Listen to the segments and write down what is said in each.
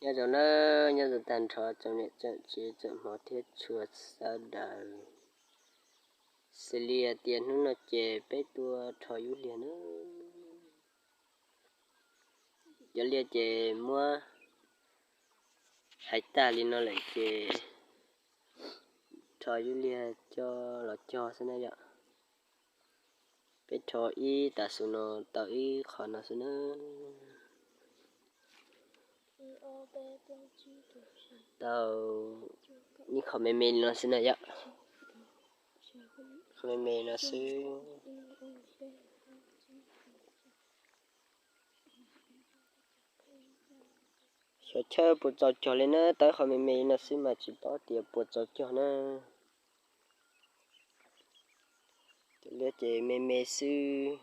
Nyob zoo na, nyob zoo tag nrho tsoom niam tsoom txiv tsoom hmov thiab tshua sawv daws. Xws li hais tias hnub no ces peb tuaj rho yub liag na. Cov liaj ces muab hais tag li no lawm ces rho yub liag coj los cog xwb na yom. Peb rho ib tas xu no tau ib qho no xwb na. Tau ib qho me me li no xwb na yom. Qho me me no xwb. Xyov chawb puas txaus cog li na, tau ib qho me me li no xwb mas tsis paub tias puas txaus cog na. Cov liaj ces me me xwb.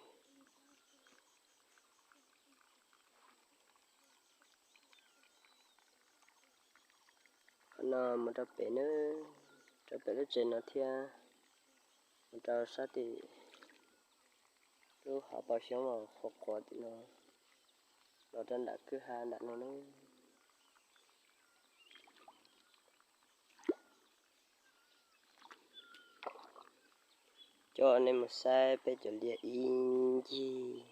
Qhov no mus rau pem na, rau pem lub tsev no thiab, mus rau sab tim lub hauv paus xyoob uas qhuav qhuav tim no, los rau nram kwj ha nram no na. Coj nej mus saib peb cov liaj ib ncig.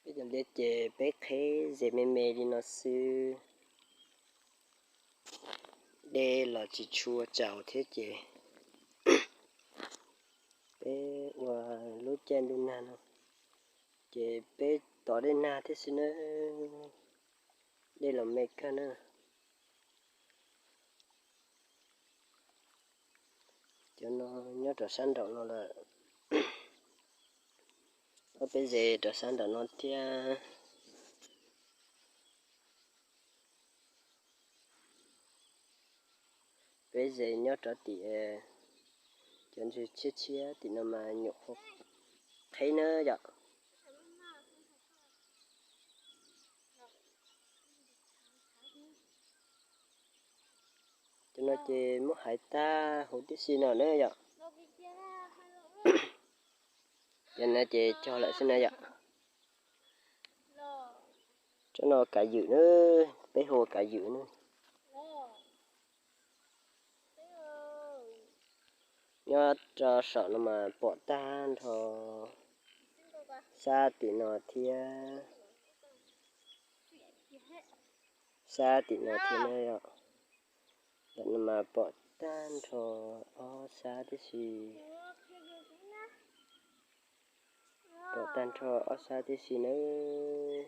Peb cov liaj ces peb qheb zes me me li no xwb. Dej los tsis tshua tsaus thiab ces peb ua lub caij ntuj nag no ces peb tos dej nag thiab xwb na. Dej los me kawg na. Cov no nyob rau sab nraum no lawm. Ob peb zes rau sab nraum no thiab. Peb zes nyob rau tim cov ntsis tshiab tshiab tim no mas nyuam qhuav qheb na yom. Cov no ces muab hais tag huv tib si no na yom. Cov no ces cog lawm xwb na yom. Tsob no kav ywm na, peb hu ua kav ywm na. Nyob rau saum no mas pom tag nrho, sab tim no thiab, sab tim no thiab na yom. Ntawm no mas pom tag nrho ob sab tib si. Pom tag nrho ob sab tib si nawb.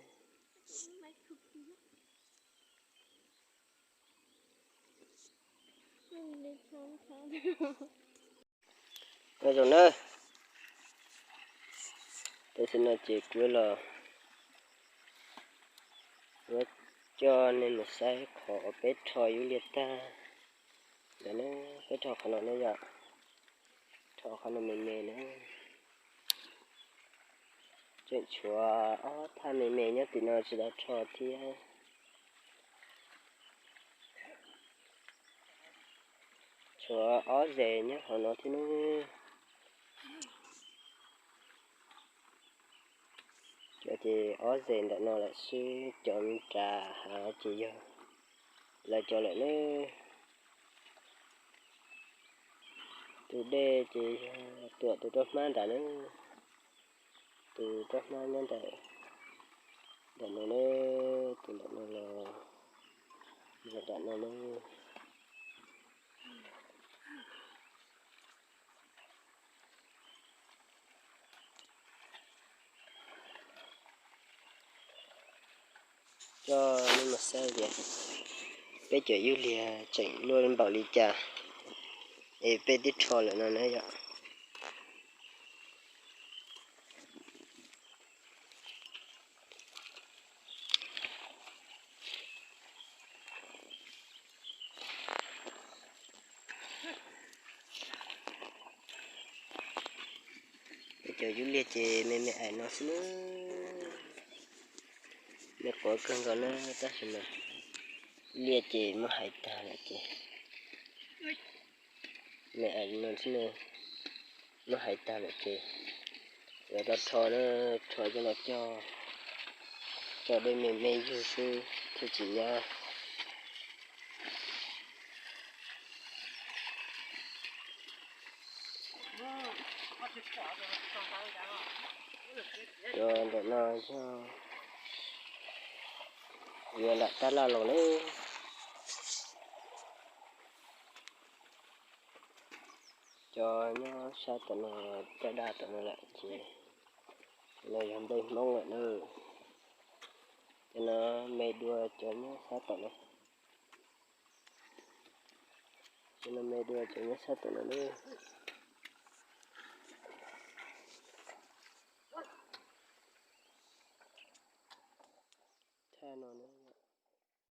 Nyob zoo nawb. Tam sim no ces kuv los yuav coj nej mus saib qhov uas peb rho yub liag tag ntawd na. Peb rho qhov no na yom, rho qhov no me me na. Tseem tshuav ob thaj me me nyob tim no tsis tau rho thiab. Tshuav ob zes nyob hauv no thiab nawb. Cov ces ob zes ntawm no lawm xwb, cov nram hav ces yog lawv cov lawm nawb. Tus dej ces yog tuam tus roj hmab nram nawb. Tus roj hmab nyob ntawm, ntawm no nawb, tus ntawm no los nram no nawb. Coj nej mus saib tias peb cov yub liag tseem luaj npaum li cas es peb twb rho lawm no na yom. Peb cov yub liag ces me me ais no xwb nawb. Me quav kawg nkaus na, tab sis mas liaj ces muab hais tag lawm ces, me ais no xwb nawb, muab hais tag lawm ces Yuav tau rho na, rho coj los cog, cog dej me me yug xwb thiaj tsis nyab. Cov ntawm no yog yuav lam tab laj los lawm. Cov nyob sab tom no, caj daj tom no lawm ces, no yog nplej Hmoob lawm na. Cov no me dua cov nyob sab tom no. Cov no me dua cov nyob sab tom no nawb.